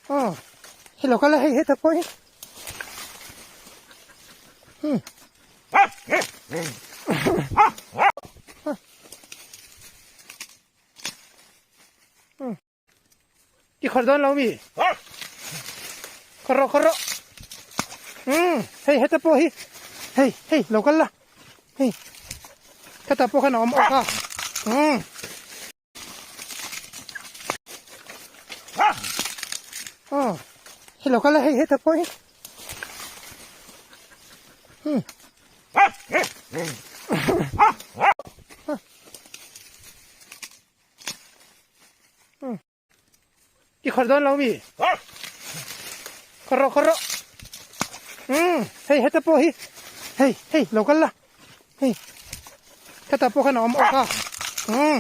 Aw hei lo kal a hei hetah pawh hi hmm I khawrh dawn lo mi? Khawrh rawh khawrh rawh. Umm hei heta pawh hi hei hei lo kal la hei heta pawh khan a awm awk a umm. Aw hei lo kal la hei heta pawh hi umm. I khawrh dawn lo mi? Khawrh rawh khawrh rawh. Umm hei heta pawh hi hei hei lo kal la hei heta pawh khan a awm awk a umm.